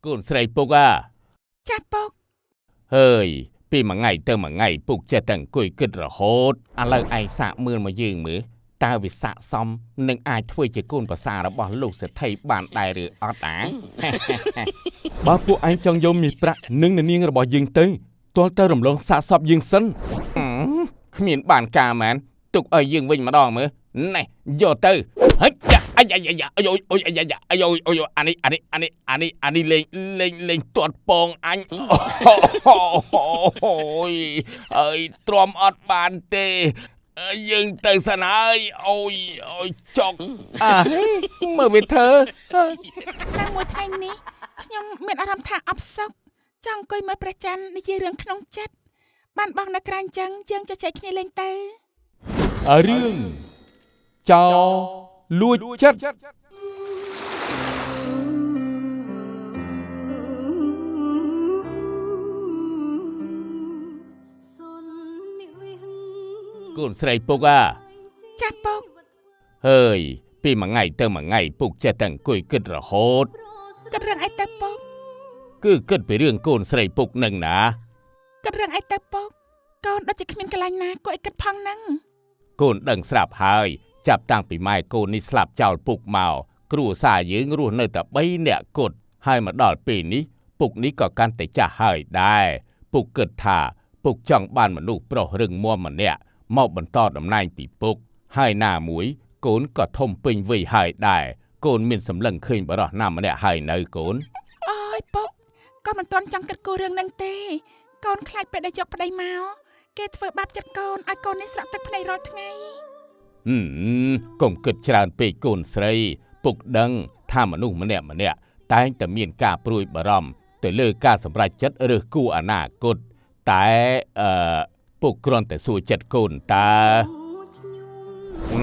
កូនស្រីពុកអា ចាស់ពុក ហើយពីមួយថ្ងៃទៅមួយថ្ងៃពុកចេះតែអង្គុយគិតរហូតឥឡូវឯងសាកមើលមកយើងមើលតើវាស័កសមនឹងអាចធ្វើជាកូនប្រសាររបស់លោកសេដ្ឋីបានដែរឬអត់អា បើពួកឯងចង់យកមាសប្រាក់និងនាងរបស់យើងទៅទាល់តែរំលងសាកសពយើងសិន គ្មានបានការមែនទុកឲ្យយើងវិញម្ដងមើលនេះយកទៅហិចចាអាយ៉ាយ៉ាអាយអូយអាយ៉ាយ៉ាអាយអូយអានេះអានេះអានេះអានេះអានេះលេងលេងលេងទាត់ពងអញអូយហើយទ្រាំអត់បានទេយើងទៅសិនហើយអូយអូយចុកអើមើលវាធ្វើ នៅមួយថ្ងៃនេះខ្ញុំមានអារម្មណ៍ថាអផ្សុកចង់អង្គុយមើលព្រះច័ន្ទនិយាយរឿងក្នុងចិត្តបានបងនៅក្រៅអញ្ចឹងយើងជជែកគ្នាលេងទៅ រឿងចោរលួចចិត្ត កូនស្រីពុកអា ចាស់ពុក ហើយពីមួយថ្ងៃទៅមួយថ្ងៃពុកចេះតែអង្គុយគិតរហូត គិតរឿងអីទៅពុក គឺគិតពីរឿងកូនស្រីពុកនឹងណា គិតរឿងអីទៅពុកកូនដូចជាគ្មានកន្លែងណាគួរឲ្យគិតផងហ្នឹង កូនដឹងស្រាប់ហើយចាប់តាំងពីម៉ែកូននេះស្លាប់ចោលពុកមកគ្រួសារយើងរស់នៅតែ3នាក់គត់ហើយមកដល់ពេលនេះពុកនេះក៏កាន់តែចាស់ហើយដែរពុកគិតថាពុកចង់បានមនុស្សប្រុសរឹងមាំម្នាក់មកបន្តតំណែងពីពុកហើយណាមួយកូនក៏ធំពេញវ័យហើយដែរកូនមានសម្លឹងឃើញបរិះណាម្នាក់ហើយនៅកូន អូយពុកក៏មិនទាន់ចង់គិតគូររឿងហ្នឹងទេកូនខ្លាចពេលដែលយកប្តីមកគេធ្វើបាបចិត្តកូនឲ្យកូននេះស្រក់ទឹកភ្នែករាល់ថ្ងៃ កុំគិតច្រើនពេកកូនស្រីពុកដឹងថាមនុស្សម្នាក់ម្នាក់តែងតែមានការព្រួយបារម្ភទៅលើការសម្រេចចិត្តរើសគូអនាគតតែពុកគ្រាន់តែសួរចិត្តកូនតើ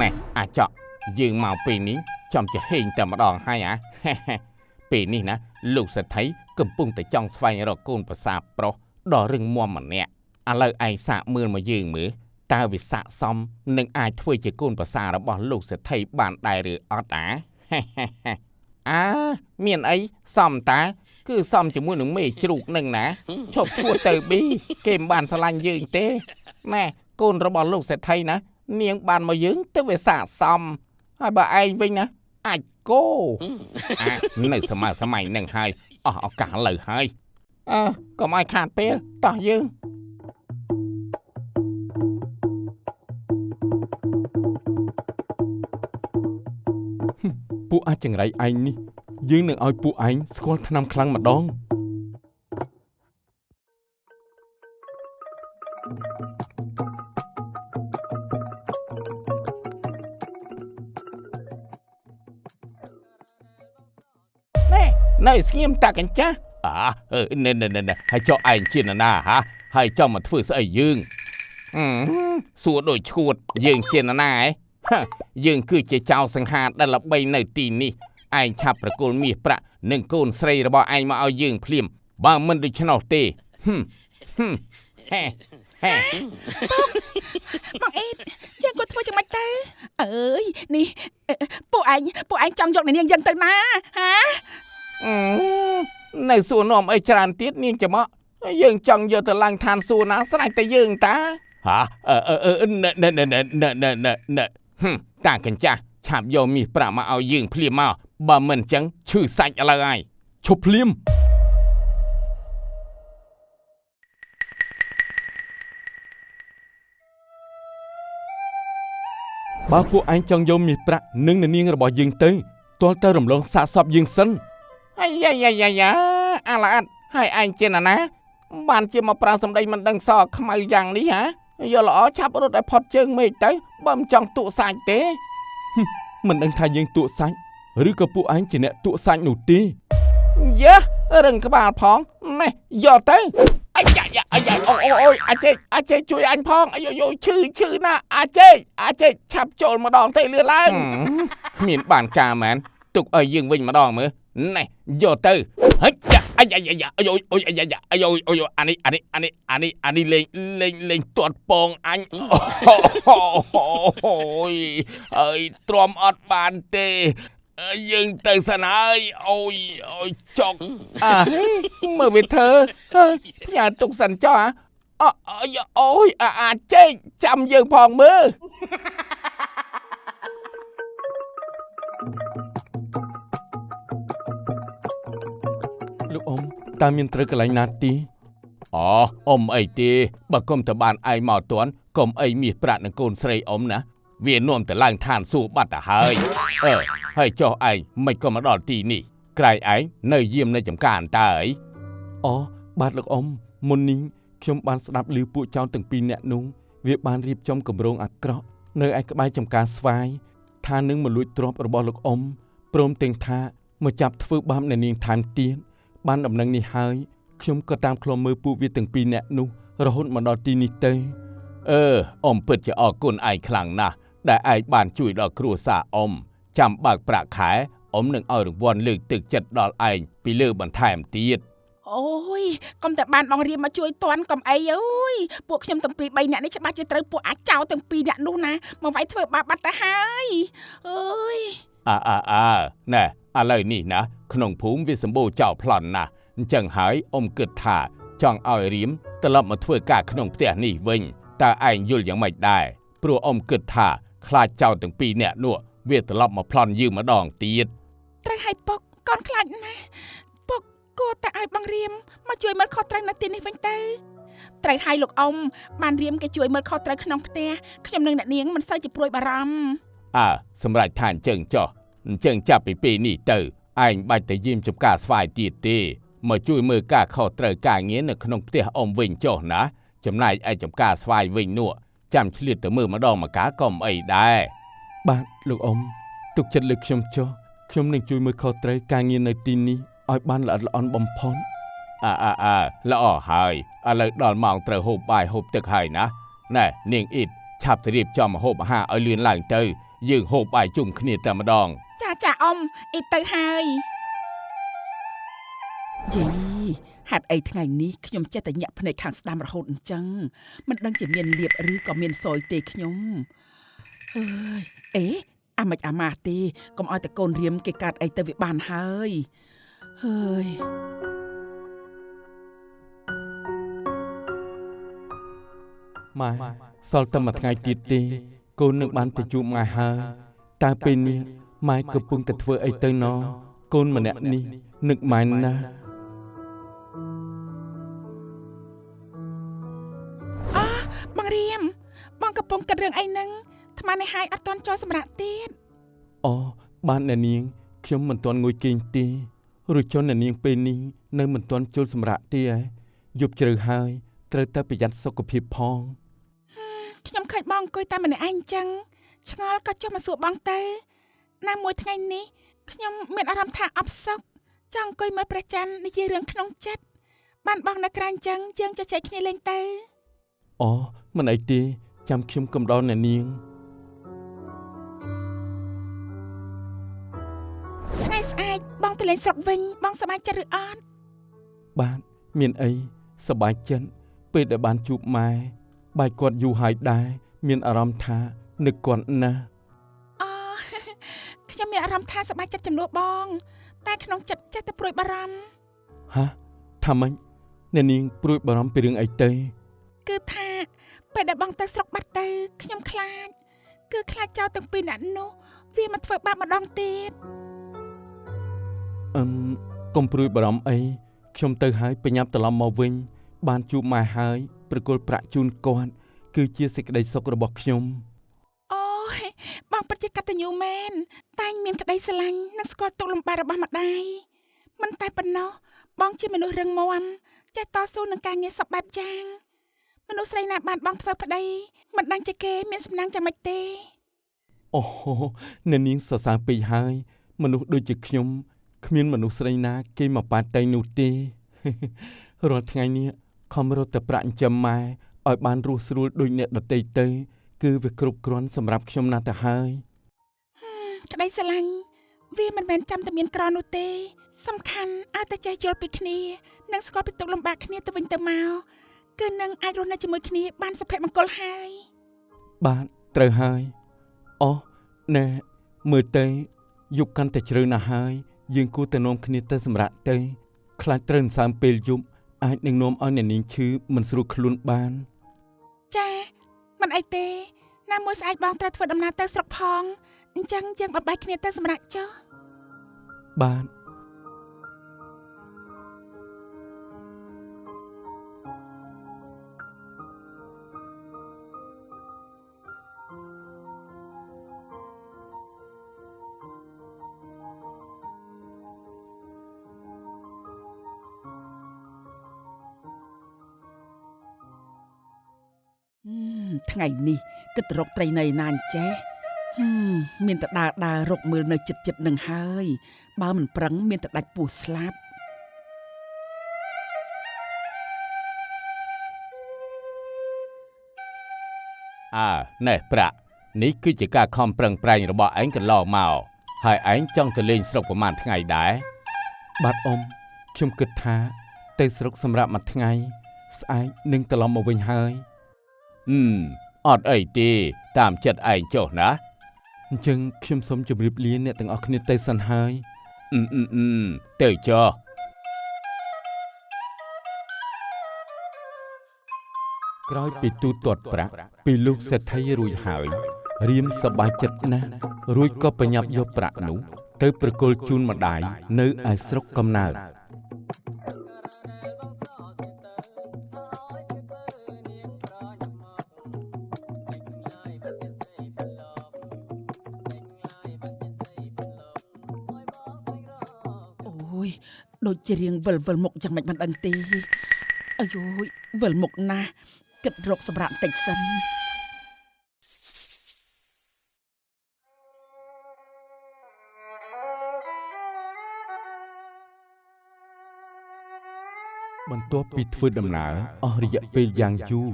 ណែអាចក់យើងមកពេលនេះចំជាហេងតែម្ដងហើយអាពេលនេះណាលោកសេដ្ឋីកំពុងតែចង់ស្វែងរកកូនប្រសាប្រុសដ៏រឹងមាំម្នាក់ឥឡូវឯងសាកមើលមកយើងមើលតើវាស័កសមនឹងអាចធ្វើជាកូនប្រសាររបស់លោកសេដ្ឋីបានដែរឬអត់អាអើមានអីសមតាគឺសមជាមួយនឹងមេជ្រូកនឹងណាឈប់ឈួតទៅប៊ីគេមិនបានស្រឡាញ់យើងទេណែកូនរបស់លោកសេដ្ឋីណានាងបានមកយើងទៅវាស័កសមហើយបើឯងវិញណាអាចគោអានៅសម័យសម័យនឹងហើយអស់ឱកាសលើហើយអើកុំឲ្យខាតពេលតោះយើង ពួកអាចង្រៃឯងនេះយើងនឹងឲ្យពួកឯងស្គាល់ថ្នាំខ្លាំងម្ដង ណែនៅស្ងៀមតាកញ្ចាស់អាណែណែណែហើយចុះឯងជានរណាហ่าហើយចង់មកធ្វើស្អីយើងសួរដូចឈួតយើងជានរណាហ៎យើងគឺជាចៅសង្ហាដែលល្បីនៅទីនេះឯងឆាប់ប្រគល់មាសប្រាក់និងកូនស្រីរបស់ឯងមកឲ្យយើងភ្លាមបើមិនដូច្នោះទេហឹមហឹមហេហេ បងអ៊ីតយើងគួរធ្វើយ៉ាងម៉េចទៅអើយនេះពួកឯងចង់យកនាងយើងទៅណាហា នៅសួរនាំអីច្រើនទៀតនាងច្រមុះយើងចង់យកទៅឡើងឋានសួគ៌ណាស្រេចតែយើងតាហាណែណែណែណែណែណែណែហឹមតាកញ្ចាស់ឆាប់យកមាសប្រាក់មកឲ្យយើងភ្លាមមកបើមិនអញ្ចឹងឈឺសាច់ឥឡូវហើយ ឈប់ភ្លាមបើពួកឯងចង់យកមាសប្រាក់និងនាងរបស់យើងទៅទាល់តែរំលងសាកសពយើងសិន អាយ៉ាយ៉ាយ៉ាយ៉ាអាឡាអត់ហើយឯងជានរណាបានជាមកប្រើសម្ដីមិនដឹងសខ្មៅយ៉ាងនេះហ่าយកល្អឆាប់រត់ឲ្យផុតជើងមេឃទៅបើមិនចង់ទក់សាច់ទេ មិនដឹងថាយើងទក់សាច់ឬក៏ពួកឯងជាអ្នកទក់សាច់នោះទេ យើរឹងក្បាលផងណែយកទៅអាយ៉ាយ៉ាអាយ៉ាអូអូយអាចេកអាចេកជួយអញផងអាយយឈឺឈឺណាស់អាចេកអាចេកឆាប់ចូលម្ដងទៅលឿនឡើងគ្មានបានការមែនទុកឲ្យយើងវិញម្ដងមើលណែយកទៅហិចចាអាយ៉ាយ៉ាអាយអូយអាយ៉ាយ៉ាអាយអូយអានេះអានេះអានេះអានេះអានេះលេងលេងលេងទាត់ពងអញអូយហើយទ្រាំអត់បានទេ យើងទៅសិនហើយអូយអូយចុកអាមើលវាធ្វើហើយផ្ញើទុកសិនចុះអាអូយអូយអាចេកចាំយើងផងមើល លោកអ៊ំតើមានត្រូវកន្លែងណាទី អូអ៊ំអីទេបើគុំទៅបានឯងមកទាន់កុំអីមាសប្រាក់នឹងកូនស្រីអ៊ំណាវានាំទៅឡើងឋានសួគ៌បាត់ទៅហើយអឺហើយចុះឯងមិនក៏មកដល់ទីនេះក្រៃឯងនៅយាមនៅចំការអន្តើអី អូបាទលោកអ៊ំមុននេះខ្ញុំបានស្ដាប់ឮពួកចៅទាំងពីរនាក់នោះវាបានរៀបចំគម្រោងអាក្រក់នៅឯក្បែរចំការស្វាយថានឹងមកលួចទ្រព្យរបស់លោកអ៊ំព្រមទាំងថាមកចាប់ធ្វើបាបអ្នកនាងថែមទៀតបានដំណឹងនេះហើយខ្ញុំក៏តាមឃ្លាំមើលពួកវាទាំងពីរនាក់នោះរហូតមកដល់ទីនេះទៅ អឺអ៊ំពិតជាអរគុណឯងខ្លាំងណាស់ដែលឯងបានជួយដល់គ្រួសារអ៊ំចាំបើកប្រាក់ខែអ៊ំនឹងឲ្យរង្វាន់លើកទឹកចិត្តដល់ឯងពីលើបន្ថែមទៀត អូយកុំតែបានបងរៀមមកជួយតាន់កុំអីអើយពួកខ្ញុំទាំងពីរបីនាក់នេះច្បាស់ជាត្រូវពួកអាចោទាំងពីរនាក់នោះណាមកវាយធ្វើបាបបាត់ទៅហើយអើយ អើអើអើណែឥឡូវនេះណាក្នុងភូមិវាសម្បូរចោលប្លន់ណាស់អញ្ចឹងហើយអ៊ំគិតថាចង់ឲ្យរៀមត្រឡប់មកធ្វើការក្នុងផ្ទះនេះវិញតើឯងយល់យ៉ាងម៉េចដែរព្រោះអ៊ំគិតថាខ្លាចចោលទាំងពីរនាក់នោះវាត្រឡប់មកប្លន់យើងម្ដងទៀត ត្រូវឲ្យពុកកូនខ្លាចណាស់ពុកគួរតែឲ្យបងរៀមមកជួយមើលខុសត្រូវនៅទីនេះវិញទៅត្រូវឲ្យលោកអ៊ំបានរៀមគេជួយមើលខុសត្រូវក្នុងផ្ទះខ្ញុំនិងអ្នកនាងមិនសូវជាព្រួយបារម្ភ អើសម្រាប់ថាអញ្ចឹងចុះអញ្ចឹងចាប់ពីពេលនេះទៅឯងបាច់ទៅយាមចំការស្វាយទៀតទេមកជួយមើលការខុសត្រូវការងារនៅក្នុងផ្ទះអ៊ំវិញចុះណាចំណែកឯចំការស្វាយវិញនោះចាំឆ្លៀតទៅមើលម្ដងម្កាលក៏មិនអីដែរ បាទលោកអ៊ំទុកចិត្តលើខ្ញុំចុះខ្ញុំនឹងជួយមើលខុសត្រូវការងារនៅទីនេះឲ្យបានល្អិតល្អន់បំផុត អើអើអើល្អហើយឥឡូវដល់ម៉ោងត្រូវហូបបាយហូបទឹកហើយណាណែនាងអ៊ីតឆាប់ទៅរៀបចំម្ហូបអាហារឲ្យលឿនឡើងទៅយើងហូបបាយជុំគ្នាតែម្ដង ចាចាអ៊ំអ៊ីតទៅហើយយីហេតុអីថ្ងៃនេះខ្ញុំចេះតែញាក់ភ្នែកខាងស្ដាំរហូតអញ្ចឹងមិនដឹងជាមានលៀបឬក៏មានសយទេខ្ញុំអើយអេអាម៉េចអាម៉ាស់ទេកុំឲ្យតែកូនរៀមគេកាត់អីទៅវាបានហើយហើយ ម៉ែសល់តែមួយថ្ងៃទៀតទេកូននឹងបានទៅជួបម៉ែហើយតើពេលនេះម៉ែកំពុងតែធ្វើអីទៅណកូនម្នាក់នេះនឹកម៉ែណាស់ អោះបងរៀមបងកំពុងគិតរឿងអីហ្នឹងអាត្មានេះហើយអត់ទាន់ចូលសម្រាប់ទៀត អូបាទអ្នកនាងខ្ញុំមិនទាន់ងុយគេងទេរួចចុះអ្នកនាងពេលនេះនៅមិនទាន់ចូលសម្រាកទេឯយប់ជ្រៅហើយត្រូវតែប្រយ័ត្នសុខភាពផង ខ្ញុំឃើញបងអង្គុយតែម្នាក់ឯងអញ្ចឹងឆ្ងល់ក៏ចុះមកសួរបងទៅណាមួយថ្ងៃនេះខ្ញុំមានអារម្មណ៍ថាអផ្សុកចង់អង្គុយមើលព្រះច័ន្ទនិយាយរឿងក្នុងចិត្តបានបងនៅក្រៅអញ្ចឹងយើងជជែកគ្នាលេងទៅ អូមិនអីទេចាំខ្ញុំកំដរអ្នកនាង ថ្ងៃស្អែកបងទៅលេងស្រុកវិញបងសប្បាយចិត្តឬអត់ បាទមានអីសប្បាយចិត្តពេលដែលបានជួបម៉ែបាយគាត់យូរហើយដែរមានអារម្មណ៍ថានឹកគាត់ណាស់ អូ ខ្ញុំមានអារម្មណ៍ថាសប្បាយចិត្តចំនួនបង តែក្នុងចិត្តចេះតែព្រួយបារម្ភ ហាថាម៉េចអ្នកនាងព្រួយបារម្ភពីរឿងអីទៅ គឺថាពេលដែលបងទៅស្រុកបាត់ទៅខ្ញុំខ្លាចគឺខ្លាចចោលទាំងពីរអ្នកនោះវាមកធ្វើបាបម្ដងទៀត អឹមកុំព្រួយបារម្ភអីខ្ញុំទៅហើយបញ្ញាប់ត្រឡប់មកវិញ បានជួបម៉ែហើយប្រគល់ប្រាក់ជូនគាត់គឺជាសេចក្តីសុខរបស់ខ្ញុំ អូយបងពិតជាកតញ្ញូមែនតែងមានក្តីស្រឡាញ់និងស្គាល់ទុក្ខលំបាករបស់ម្ដាយមិនតែប៉ុណ្ណោះបងជាមនុស្សរឹងមាំចេះតស៊ូនឹងការងារសពបែបយ៉ាងមនុស្សស្រីណាបានបងធ្វើប្តីមិនដឹងជាគេមានសំណាងយ៉ាងម៉េចទេ អូហូអ្នកនាងសរសើរពេកហើយមនុស្សដូចជាខ្ញុំគ្មានមនុស្សស្រីណាគេមកប៉ាតៃនោះទេ រាល់ថ្ងៃនេះខំរត់តែប្រាក់ចិញ្ចឹមម៉ែឲ្យបានរស់ស្រួលដូចអ្នកដទៃទៅ គឺវាគ្រប់គ្រាន់សម្រាប់ខ្ញុំណាស់ទៅហើយ ក្តីស្រឡាញ់វាមិនមែនចាំតែមានក្រនោះទេ សំខាន់ឲ្យតែចេះយល់ពីគ្នានិងស្គាល់ពីទុក្ខលំបាកគ្នាទៅវិញទៅមកគឺនឹងអាចរស់នៅជាមួយគ្នាបានសុភមង្គលហើយ បាទត្រូវហើយអូណែមើលទៅ យប់កាន់តែជ្រៅណាស់ហើយយើងគួរតែនាំគ្នាទៅសម្រាកទៅខ្លាចត្រូវសើមពេលយប់អាចនឹងនាំឲ្យអ្នកនាងឈឺមិនស្រួលខ្លួនបានចាមិនអីទេណាមួយស្អែកបងត្រូវធ្វើដំណើរទៅស្រុកផងអញ្ចឹងយើងបំបែកគ្នាទៅសម្រាកចុះបាទ ថ្ងៃនេះគិតរកត្រីនៅណាអញ្ចេះមានតែដើរដើររកមើលនៅចិត្តចិត្តនឹងហើយបើមិនប្រឹងមានតែដាច់ពោះស្លាប់អើណែប្រាក់នេះគឺជាការខំប្រឹងប្រែងរបស់ឯងកន្លងមកហើយឯងចង់ទៅលេងស្រុកប្រហែលថ្ងៃដែរបាទអ៊ំខ្ញុំគិតថាទៅស្រុកសម្រាប់មួយថ្ងៃស្អែកនឹងត្រឡប់មកវិញហើយអត់អីទេតាមចិត្តឯងចុះណាអញ្ចឹងខ្ញុំសូមជម្រាបលាអ្នកទាំងអស់គ្នាទៅសិនហើយទៅចុះក្រោយពីទូទាត់ប្រាក់ពីលោកសេដ្ឋីរួចហើយរៀមសប្បាយចិត្តណាស់រួចក៏ប្រញាប់យកប្រាក់នោះទៅប្រគល់ជូនម្ដាយនៅឯស្រុកកំណើត ដូចជារៀងវិលវិលមុខយ៉ាងម៉េចមិនដឹងទេអាយយវិលមុខណាស់គិតរកសម្រាប់តិចសិន បន្ទាប់ពីធ្វើដំណើរអស់រយៈពេលយ៉ាងយូរ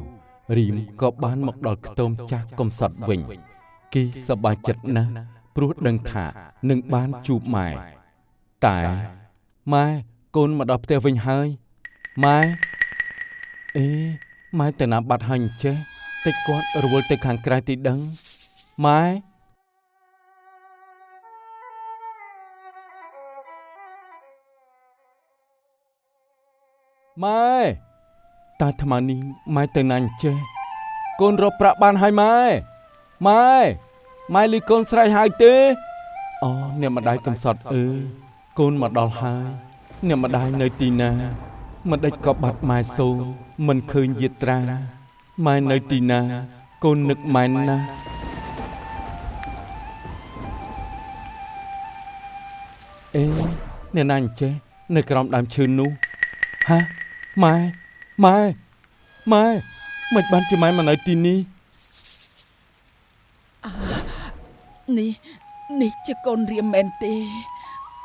រៀមក៏បានមកដល់ខ្ទមចាស់កំសត់វិញគេសប្បាយចិត្តណាស់ព្រោះដឹងថានឹងបានជួបម៉ែតែម៉ែកូនមកដល់ផ្ទះវិញហើយម៉ែអេម៉ែទៅណាបាត់ហើយអញ្ចេះតិចគាត់រវល់ទៅខាងក្រៅទីដឹងម៉ែម៉ែតើអាត្មានេះម៉ែទៅណាអញ្ចេះកូនរកប្រាក់បានហើយម៉ែម៉ែម៉ែលឺកូនស្រែកហើយទេអូអ្នកម្ដាយកំសត់អើកូនមកដល់ហើយអ្នកម្ដាយនៅទីណាមិនដេចក៏បាត់ម៉ែសូនមិនឃើញយាត្រាម៉ែនៅទីណាកូននឹកម៉ែណាស់អេអ្នកណាអញ្ចេះនៅក្រោមដើមឈើនោះហាម៉ែម៉ែម៉ែមិនបានជាម៉ែមកនៅទីនេះ នេះនេះជាកូនរៀមមែនទេ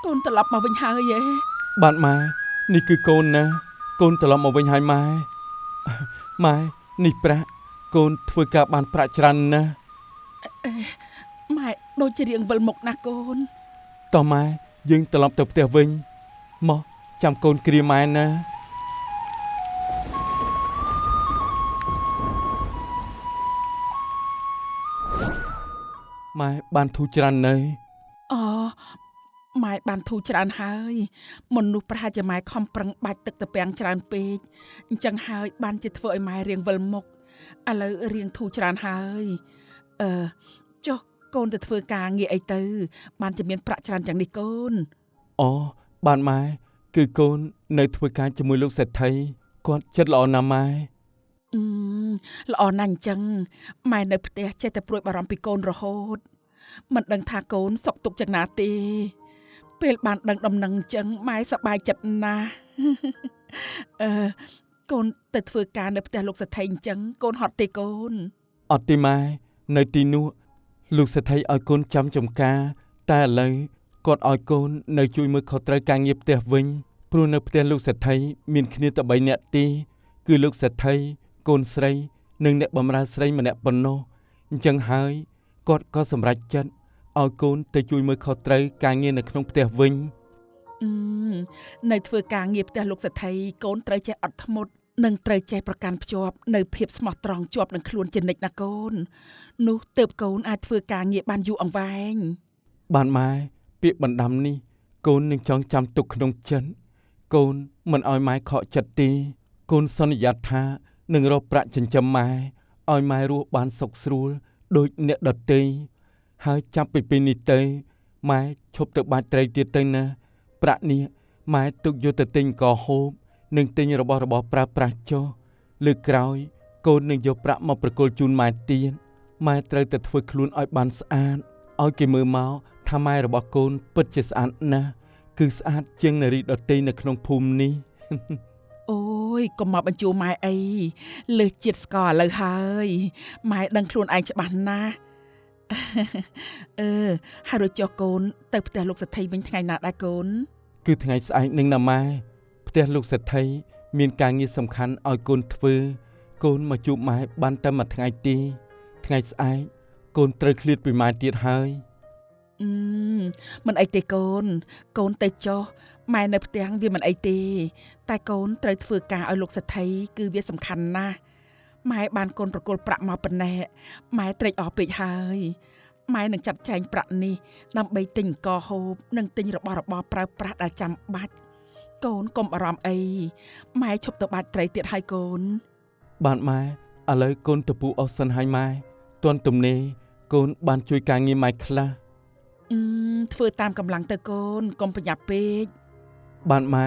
កូនត្រឡប់មកវិញហើយឯបាទម៉ែនេះគឺកូនណាកូនត្រឡប់មកវិញហើយម៉ែម៉ែនេះប្រាក់កូនធ្វើការបានប្រាក់ច្រើនណាស់ ម៉ែដូចជារៀងវិលមុខណាស់កូនតោះម៉ែយើងត្រឡប់ទៅផ្ទះវិញមកចាំកូនគ្រាម៉ែណាម៉ែបានធូរច្រើននៅ អូម៉ែបានធូរច្រើនហើយមុននោះប្រហែលជាម៉ែខំប្រឹងបាច់ទឹកត្រពាំងច្រើនពេកអញ្ចឹងហើយបានជាធ្វើឲ្យម៉ែរៀងវិលមុខឥឡូវរៀងធូរច្រើនហើយអឺចុះកូនទៅធ្វើការងារអីទៅបានជាមានប្រាក់ច្រើនយ៉ាងនេះកូន អូបានម៉ែគឺកូននៅធ្វើការជាមួយលោកសេដ្ឋីគាត់ចិត្តល្អណាស់ម៉ែ ល្អណាស់អញ្ចឹងម៉ែនៅផ្ទះចេះតែព្រួយបារម្ភពីកូនរហូតមិនដឹងថាកូនសុខទុក្ខយ៉ាងណាទេពេលបានដឹងដំណឹងអញ្ចឹងម៉ែសប្បាយចិត្តណាស់អឺកូនទៅធ្វើការនៅផ្ទះលោកសេដ្ឋីអញ្ចឹងកូនហត់ទេកូន អត់ទេម៉ែនៅទីនោះលោកសេដ្ឋីឲ្យកូនចាំចំការតែឥឡូវគាត់ឲ្យកូននៅជួយមើលខុសត្រូវការងារផ្ទះវិញព្រោះនៅផ្ទះលោកសេដ្ឋីមានគ្នាតែ3នាក់ទេគឺលោកសេដ្ឋីកូនស្រីនិងអ្នកបម្រើស្រីម្នាក់ប៉ុណ្ណោះអញ្ចឹងហើយគាត់ក៏សម្រេចចិត្តឲ្យកូនទៅជួយមើលខុសត្រូវការងារនៅក្នុងផ្ទះវិញ នៅធ្វើការងារផ្ទះលោកសេដ្ឋីកូនត្រូវចេះអត់ធ្មត់និងត្រូវចេះប្រកាន់ភ្ជាប់នៅភាពស្មោះត្រង់ជាប់នឹងខ្លួនជានិច្ចណាកូននោះទើបកូនអាចធ្វើការងារបានយូរអង្វែង បានម៉ែ ពាក្យបណ្ដាំនេះកូននឹងចងចាំទុកក្នុងចិត្តកូនមិនឲ្យម៉ែខកចិត្តទេកូនសន្យាថានឹងរកប្រាក់ចិញ្ចឹមម៉ែឲ្យម៉ែរស់បានសុខស្រួលដូចអ្នកដទៃហើយចាប់ពីពេលនេះទៅម៉ែឈប់ទៅបាច់ត្រីទៀតទៅណាប្រាក់នេះម៉ែទុកយកទៅទិញកហូបនិងទិញរបស់របរប្រើប្រាស់ចុះលើកក្រោយកូននឹងយកប្រាក់មកប្រគល់ជូនម៉ែទៀតម៉ែត្រូវតែធ្វើខ្លួនឲ្យបានស្អាតឲ្យគេមើលមកថាម៉ែរបស់កូនពិតជាស្អាតណាស់គឺស្អាតជាងនារីដទៃនៅក្នុងភូមិនេះ អូយកុំមកបញ្ជូរម៉ែអីលើសជាតិស្ករឥឡូវហើយម៉ែដឹងខ្លួនឯងច្បាស់ណាស់ អឺហើយរួចចុះកូនទៅផ្ទះលោកសេដ្ឋីវិញថ្ងៃណាដែរកូន គឺថ្ងៃស្អែកនឹងណាម៉ែផ្ទះលោកសេដ្ឋីមានការងារសំខាន់ឲ្យកូនធ្វើកូនមកជួបម៉ែបានតែមួយថ្ងៃទេថ្ងៃស្អែកកូនត្រូវឃ្លាតពីម៉ែទៀតហើយ អឺមិនអីទេកូន កូនទៅចុះម៉ែនៅផ្ទះវាមិនអីទេ តែកូនត្រូវធ្វើការឲ្យលោកសេដ្ឋីគឺវាសំខាន់ណាស់ម៉ែបានកូនប្រគល់ប្រាក់មកប៉ុណ្ណេះម៉ែត្រេកអរពេកហើយម៉ែនឹងចាត់ចែងប្រាក់នេះដើម្បីទិញអង្ករហូបនិងទិញរបស់របរប្រើប្រាស់ដែលចាំបាច់កូនកុំបារម្ភអីម៉ែឈប់ទៅបាច់ត្រីទៀតហើយកូន បាទម៉ែឥឡូវកូនទៅពូអស់សិនហើយម៉ែទាន់ទំនេរកូនបានជួយការងារម៉ែខ្លះ អឺធ្វើតាមកម្លាំងទៅកូនកុំប្រញាប់ពេក បាទម៉ែ